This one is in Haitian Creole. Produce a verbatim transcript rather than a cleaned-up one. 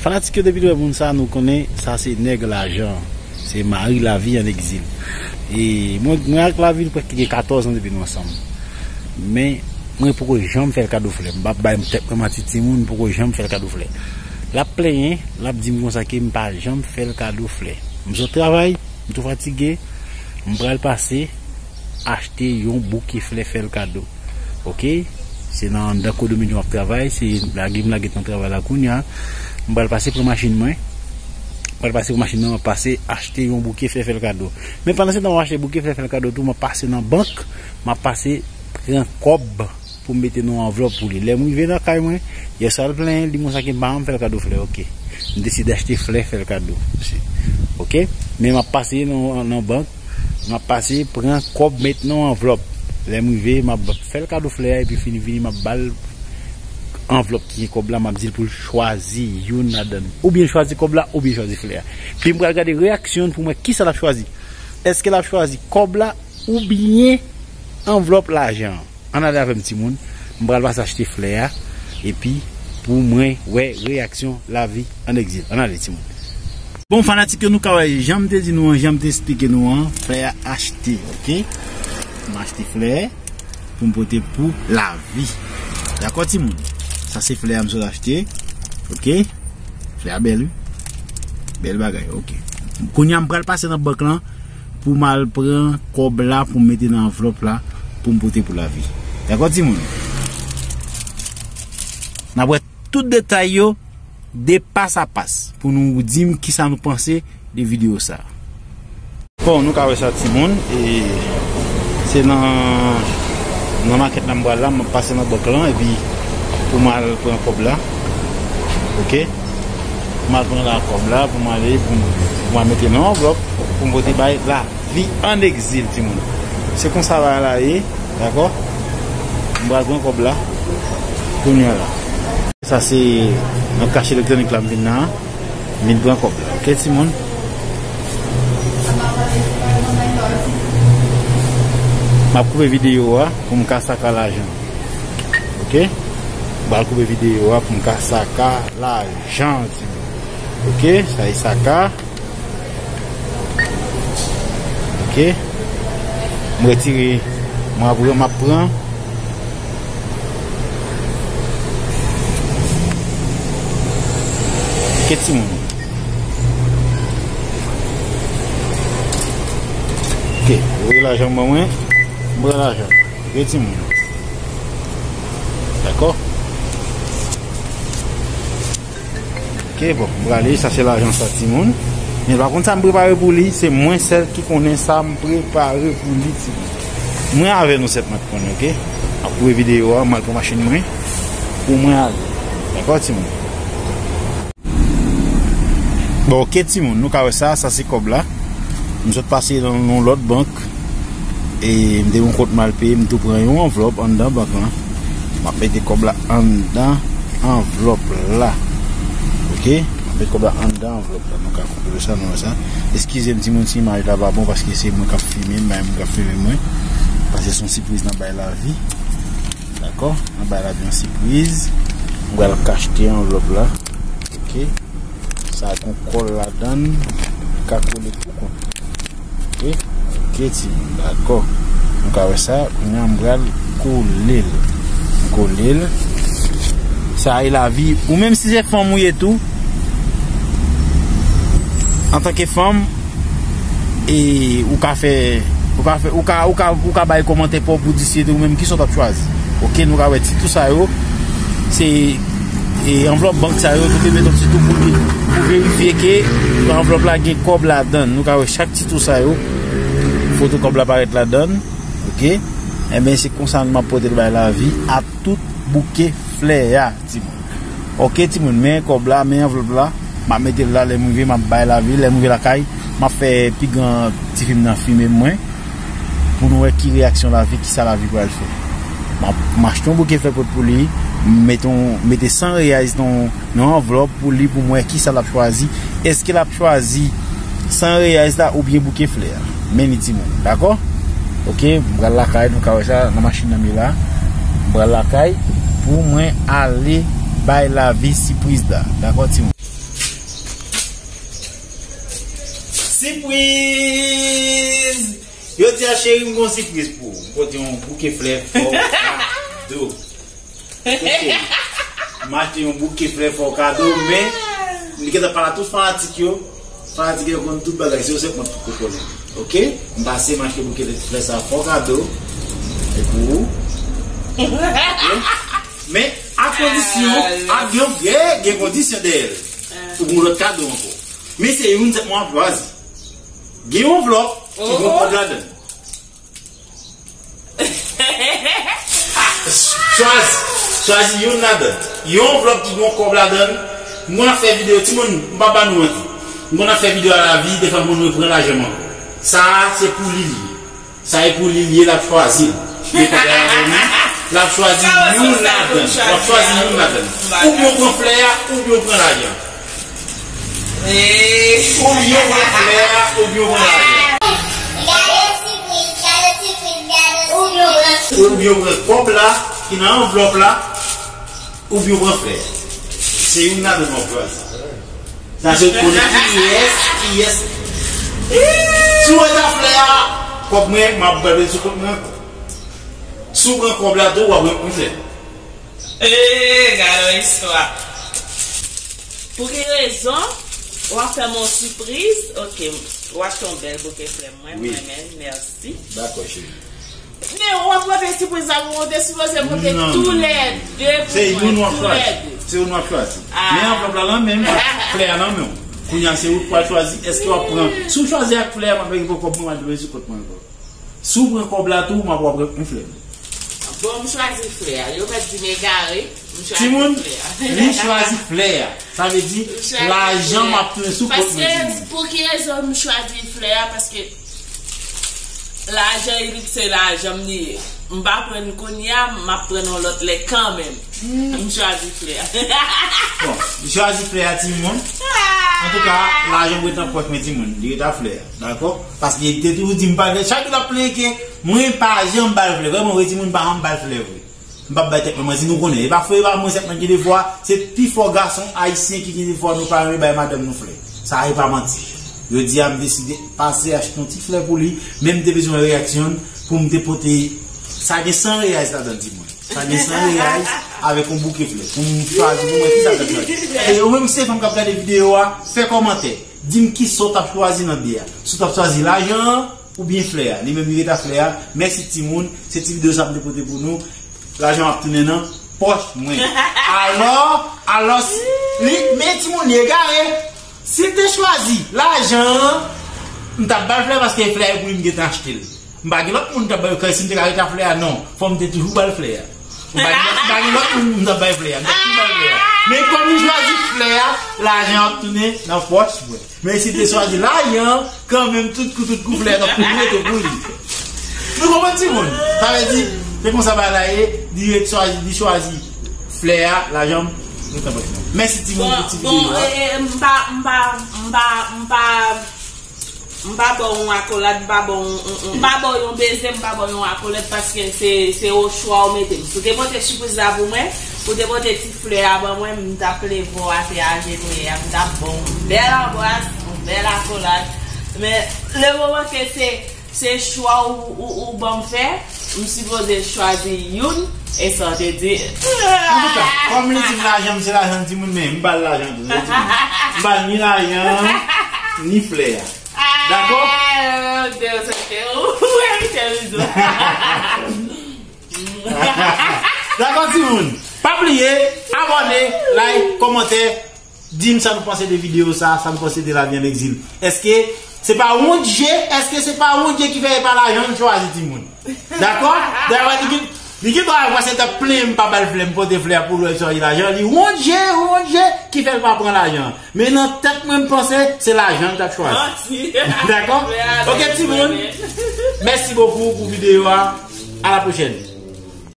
Fanatik yo, depi nou wè moun sa, nou konnen sa se nèg lajan. Se mari Lavi an egzil. E mwen, mwen ak Lavi, nou prèske gen katòz an depi nou ansanm. Men, mwen poko janm fè l kado flè. M p ap bay tèt mwen manti, timoun, m poko janm fè l kado flè. L ap plenyen, l ap di m konsa ke m pa janm fè l kado flè. M sot travay, m tou fatige, m pral pase achte yon bouke flè, fè l kado. Oke? Se nan anndan kondomini m ap travay, se lage m lage nan travay la kounye a. M pral pase pran machin mwen. M pral pase pran machin mwen, m ap pase achte yon bouke flè, fè l kado. Men pandan se tan m ap achte bouke flè, fè l kado tou, m ap pase nan bank, m ap pase pran kòb pou m mete nan yon anvlòp pou li. Lè m rive nan kay mwen, yè swa l plenyen, li di m konsa ke m pa janm fè l kado flè, oke. M deside achte flè, fè l kado. Oke? Men m ap pase nan, nan bank, m ap pase pran kòb, met nan yon anvlòp. Lè m rive, m ap fè l kado flè a, epi fini vini, m ap ba l anvlòp ki gen kòb la, m ap di l pou l chwazi youn ladan l. Oubyen l chwazi kòb la, oubyen l chwazi flè a. Epi m pral gade reyaksyon l pou m wè kisa l ap chwazi. Èske l ap chwazi kòb la, oubyen anvlòp lajan an? Ann ale avè m, timoun. M pral pase achte flè a. Epi, pou mwen wè reyaksyon Lavi an egzil. Ann ale, timoun. Bon, fanatik yo, nou ka wè, jan m te di nou an, jan m te esplike nou an, flè a achte, oke? M achte flè pou m pote pou Lavi. Dakò, timoun? Sa se flè a m sot achte, oke? Flè a bèl, wi. Bèl bagay, oke. Kounye a, m pral pase nan bank lan pou m al pran kòb la, pou m mete nan anvlòp la, pou m pote pou Lavi. Dakò, timoun? N ap wè tout detay yo, de pas a pas, pou nou di m kisa nou panse de videyo sa a. Bon, nou ka wè sa, timoun, e se nan, nan makèt la m pral la, m ap pase nan bank lan, epi pou m al pran kòb la. Oke? Pou m al pran la kòb la, pou m ale, pou m, pou m al mete nan anvlòp, pou m pote bay Lavi an egzil, timoun. Se konsa bagay la ye, dakò? M pral pran kòb la, kounye a la. Sa se nan kach elektwonik la m vin nan an. M vin pran kòb la, oke, timoun? M ap koupe videyo a pou m ka saka lajan. Oke? M pral koupe videyo a pou m ka saka lajan, timoun. Oke? Sa e saka. Oke? M retire, m ap, m ap pran. Oke, timoun. Oke, voye lajan ban mwen. M pran lajan. Oke, timoun. Dakò? Oke, bon, m prale, sa se lajan sa, timoun. Men pa konn sa m prepare pou li, se mwen sèl ki konnen sa m prepare pou li, timoun. Mwen avè nou sèlman ki konnen, oke? M ap koupe videyo a, m al pran machin mwen, pou mwen ale. Dakò, timoun? Bon, oke, timoun, nou ka wè sa, sa se kòb la. M sot pase nan yon lòt bank. E m te yon kot m al peye, m tou pran yon anvlòp anndan bank lan. M ap mete kòb la anndan anvlòp la. Oke? M ap mete kòb la anndan anvlòp la. Nou ka konprann sa, nou wè sa. Eskize m, timoun, si imaj la pa bon, paske se mwen k ap filme, m bay moun k ap filme mwen. Paske se yon sipriz nan bay Lavi. Dakò? Nan bay Lavi yon sipriz. M pral kachte anvlòp la. Oke? Sa gon kòl ladan l, ka kole pou kont. Oke? Oke, timoun, dakò. Nou ka wè sa, kounye a m pral kole l. M kole l. Sa e Lavi. Ou menm si se fanm ou ye tou, antanke fanm, e ou ka fè, ou ka fè, ou ka, ou ka, ou ka bay kòmantè pa w pou di si se te ou menm, kisa w t ap chwazi. Oke, nou ka wè ti tou sa yo, se, e, anvlòp bank sa yo, nou te met yon ti tou pou li, pou verifye ke anvlòp la gen kòb ladan l. Nou ka wè chak ti tou sa yo, foto kòb la parèt ladan l. Oke? Enben, se konsa m ap pote l bay Lavi a tout bouke flè a, timoun. Oke, timoun, men kòb la, men anvlòp la. M ap mete l la, lè m rive, m ap bay Lavi. Lè m rive lakay, m ap fè pi gran tifi m nan filme mwen, pou nou wè ki reyaksyon Lavi, kisa Lavi pral fè. M ap, m achte yon bouke flè pot pou li, m mete yon, mete san reyal nan, nan anvlòp pou li, pou m wè kisa l ap chwazi. Èske l ap chwazi san reyal la oubyen bouke flè a? Men li, timoun, dakò? Oke, m pral lakay, nou ka wè sa nan machin nan m ye la. M pral lakay pou mwen ale bay Lavi sipriz la. Dakò, timoun? Sipriz! Jodi a, cheri, m gon sipriz pou ou. M pote yon bouke flè fò kado. Cheri, m achte yon bouke flè fò kado, men m gentan pale a tout fanatik yo. Fanatik yo konn tout bagay, se yo sèlman ki konnen. Oke? M pase, m achte bouke flè sa fò kado. E pou ou. Oke? Men, a kondisyon, a gen, gen, gen kondisyon dèyè l. Ou gen lòt kado ankò. Men se youn sèlman w ap chwazi. Gen yon anvlòp ki gen yon kòb ladan l. Chwazi, chwazi youn ladan l. Yon anvlòp ki gen yon kòb ladan l. M konn ap fè videyo, timoun, m pa ba nou manti. M konn ap fè videyo a lavi, defwa m konn reprann lajan m ankò. Sa a, se pou li li ye. Sa e pou li l ye, l ap chwazi l. Men kòb la avè li, l ap chwazi youn ladan l. W ap chwazi youn ladan l. Oubyen w pran flè a, oubyen w pran lajan. Oubyen w pran flè a, oubyen w pran lajan. Oubyen w pran kòb la ki nan anvlòp la, oubyen w pran flè a. Se youn ladan l w ap chwazi. Sa se konnen kiyès, kiyès. Si w wè ta flè a, kòb mwen, m ap gade sou kont mwen ankò. Si w pran kòb la tou, w ap pran flè. Ee, gade yon istwa. Pou ki rezon w ap fè m yon sipriz? Oke, w achte yon bèl bouke flè mwen, mwen menm, mèsi. Dakò, cheri. Men w ap pote sipriz la pou mwen, w te sipoze pote toulède pou mwen, toulède. Se youn w ap chwazi. Men anvlòp la nan men m, flè a nan men w. Kounye a se ou k pral chwazi, èske w ap pran. Si w chwazi ak flè a, m ap gen pou kòb mwen, m ap jwenn sou kont mwen ankò. Si w pran kòb la tou, m ap wè w ap pran flè. Bon, m chwazi flè a. Yo mèt di m egare, m chwazi flè a. Timoun, li chwazi flè a. Sa vle di, lajan m ap tounen sou kont mwen, timoun. Paske pou ki rezon m chwazi flè a? Paske lajan Erik se lajan m li ye. M pa pran l kounye a, m ap pran l yon lòt lè kanmenm. M chwazi flè a. Bon, li chwazi flè a, timoun. Antouka, lajan m ret nan pòch mwen, timoun. Li ret a flè a, dakò? Paske li te toujou di m pa vle. Chak jou l ap plenyen ke mwen pa janm ba l flè. Vrèman vre, timoun, m pa janm ba l flè vre. M p ap bay tèt mwen manti, nou konnen. E pa frè, e pa mwen sèlman ki gen defwa, se pifò gason ayisyen ki gen defwa, nou pa renmen bay madanm nou flè. Sa a, e pa manti. Jodi a, m deside pase achte yon ti flè pou li, men m te bezwen reyaksyon l pou m te pote, sa gen san reyaz ladan l, timoun. Sa gen san reyaz avèk yon bouke flè. Pou m chwazi pou mwen, kisa w t ap chwazi? E ou menm, se fanm k ap gade videyo a, fè kòmantè. Di m kisa w t ap chwazi nan de a. Si w t ap chwazi lajan an, oubyen flè a. Li menm li ret a flè a. Mèsi timoun. Se ti videyo sa m te pote pou nou. Lajan ap tounen nan pòch mwen. Alò, alò, si, li, men timoun li egare. Si l te chwazi lajan an, m t ap ba l flè paske flè a pou li m gentan achte l. M pa gen lòt moun m t ap ba l flè, si m te ka ret a flè a, non. Fò m te toujou ba l flè a. M pa gen, m pa gen lòt moun m t ap bay flè a. M t ap toujou bay flè a. Men kòm li chwazi flè a, lajan ap tounen nan pòch mwen. Men si l te chwazi lajan, kanmenm tout kou, tout kou flè a t ap toujou rete pou li. Nou konprann, timoun? Sa vle di, se konsa bagay la ye, li ret chwazi, li chwazi flè a, lajan m ret nan pòch mwen. Mèsi, timoun, pou ti videyo a. Bon, bon, e, e, m pa, m pa, m pa, m pa, M pa ba w yon akolad, m pa ba w yon, yon, yon, m pa ba w yon beze, m pa ba w yon akolad paske se, se o chwa w mete m. Si w te pote sipriz la pou mwen, ou te pote ti flè a ban mwen, m t ap leve w atè ajenouye a, m t ap ba w yon bèl anbras, yon bèl akolad. Men, lemoman ke se, se chwa w, ou, ou ban m fè, m sipoze chwazi youn, e sa w te di. Antouka, kòm li di m lajan m se lajan timoun, men m ba l lajan tou, se timoun. M ba l ni lajan, ni flè a. Dakò? Ah, Deus, ok. Ou merite rizon. Dakò, timoun. Pa bliye, abòne, like, kòmantè. Di m sa nou panse de videyo sa, sa nou panse de lavi an egzil. Èske se pa wont je, èske se pa wont je ki fè e pa lajan n chwazi, timoun? Dakò? Dayè, li gen, li gen dwa wè se t ap plenyen m pa ba l flè, m pote flè a pou l wè l chwazi lajan. Li wont je, wont je ki fè l pa pran lajan. Men nan tèt mwen, m panse se lajan l t ap chwazi. Manti. Dakò? Oke, timoun. Mèsi bokou pou videyo a. A la pwochèn.